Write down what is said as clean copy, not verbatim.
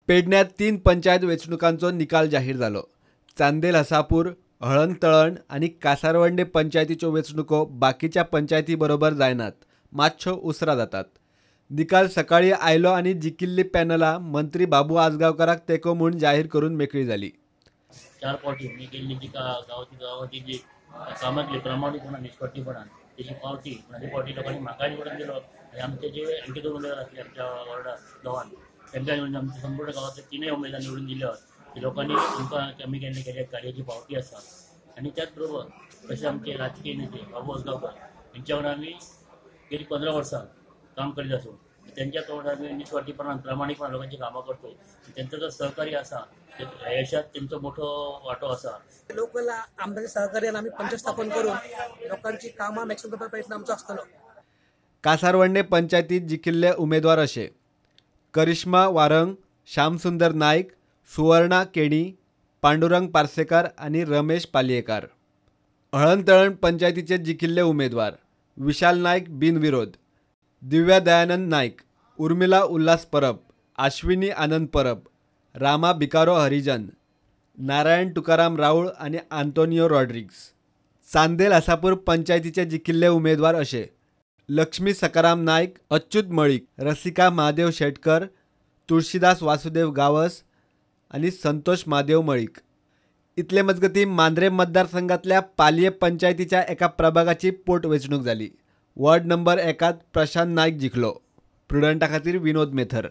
पेडण्यात 3 पंचायत वेंचणुकांचो निकाल जाहीर जालो. चांदेल हसापूर, हळणतळण आनी कासारवंडे पंचायतीच्यो वेंचणुको बाकीच्या पंचायती बरोबर जायनात, मातश्यो उसरा जातात. निकाल सकाळी आयलो आनी जिखिल्ली पॅनलां मंत्री बाबू आजगांवकाराक तेंको म्हूण जाहीर करून मेकळी जाली. 4 फावटी मी केल्ली जी गांवाची जी कामां केली प्रामाणीकपणान, निष्पक्षपणान तेजी पावती आनी पावटी लोकांनी म्हाका निवडून दिलो आनी आमचे जे आणखी 2 उमेदवार आसले आमच्या वॉर्डात गांवांत तांकां निवडून आमच्या संपूर्ण गांवांतले 3 उमेदवार निवडून दिले. लोकांनी आमकां आमी केल्ले केल्ल्या कार्याची पावती आसा. आनी त्याच बरोबर तशें आमचे राजकीय नेते बाबू आजगांवकार हेंच्या वांगडा आमी गेली 15 वर्सां काम करीत आसून त्यांच्या वांगडा आमी निस्वार्थीपणान प्रामाणीकपणान लोकांची कामां करतो. त्यांचो जो सहकार्य आसा ह्या यशात तेंचो मोठो वांटो आसा. लोकल आमदाराच्या सहकार्यान आमी पंचायत स्थापन करून लोकांची कामां मॅक्सिमम करपाचो प्रयत्न आमचो आसतलो. कासारवंडे पंचायतीत जिखिल्ले उमेदवार अशे: करिश्मा वारंग, श्यामसुंदर नायक, सुवर्णा केणी, पांडुरंग पार्सेकार आनी रमेश पालयेकार. हळणतळण पंचायतीचे जिखिल्ले उमेदवार विशाल नायक बिनविरोध, दिव्या दयानंद नायक, उर्मिला उल्हास परब, आश्विनी आनंद परब, रामा भिकारो हरिजन, नारायण तुकाराम राऊळ आनी आंतोनियो रॉड्रिग्स. चांदेल हसापूर पंचायतीचे जिखिल्ले उमेदवार अशे: लक्ष्मी सकाराम नायक, अच्युत मळीक, रसिका महादेव शेटकर, तुळशीदास वासुदेव गावस आनी संतोष महादेव मळीक. इतले मजगती मांद्रे मतदारसंघातल्या पालये पंचायतीच्या एका प्रभागाची पोटवेंचणूक जाली. वॉर्ड नंबर 1 प्रशांत नायक जिखलो. प्रुडंटा खातीर विनोद मेथर.